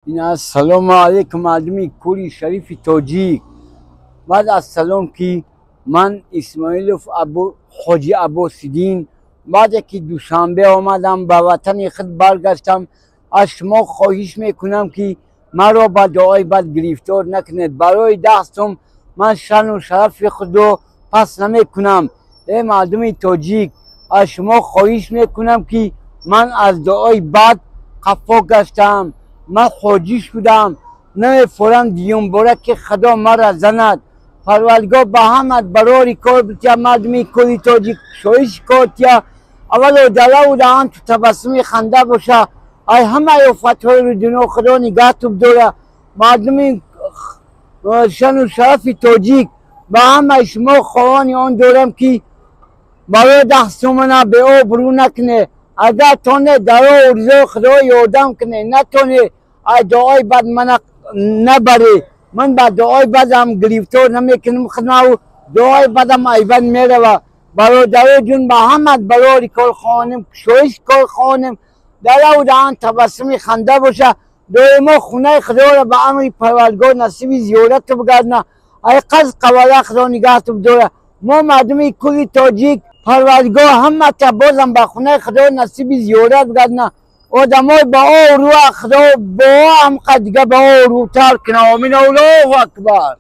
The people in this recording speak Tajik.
Ин ассалому алайкум, мардуми кули шарифи тоҷик. Баъд аз салом, ки ман Исмоилов Ҳоҷи Аббосиддин, баъде ки Душанбе омадам, ба ватани худ баргаштам, аз шумо хоҳиш мекунам, ки маро ба дуои бад гирифтор накунед. Барои 10 сум ман шаъну шарафи худро пас намекунам. Э мардуми тоҷик, аз шумо хоҳиш мекунам, ки ман аз дуои бад қафо гаштам, ман ҳоҷӣ шудам, намефорам дуюмбора, ки Худо мара занад. Парвардигор ба ҳамат барори кор бития, мардуми кули тоҷик шоиши кор тия. Аввало далаву даҳанту табассуми ханда боша. Ай ҳамаи офатҳои рӯи Худо нигаҳту бидора. Мардуми шану шарафи тоҷик, ба ҳамаи шумо хоҳони он дорам, ки барои 10 сумана беобрӯ накуне. Агар тоне, даро ризои Худо ёрдам куне, натоне, ай дуои бад мана набаре. Ман ба дуои бадам гирифтор намекунам худмаву дуои бадам айбад мерава. Бародаро ҷун, ба ҳамат барори кор хоҳонем, кушоиш кор хоҳонем, дараву даҳан табассуми ханда боша. Доимо хонаи Худоро ба амри Парвардигор насиби зиёрату бигардна. Ай қаз қавала Худо нигаҳту бидора. Мо мардуми кули тоҷик, Парвардигор ҳамата бозам ба хонаи Худо насиби зиёрат бигардна. Одамой ба обрӯа Худо бо ҳамқа дига ба обрӯтар куна. Омин, Аллоҳу акбар.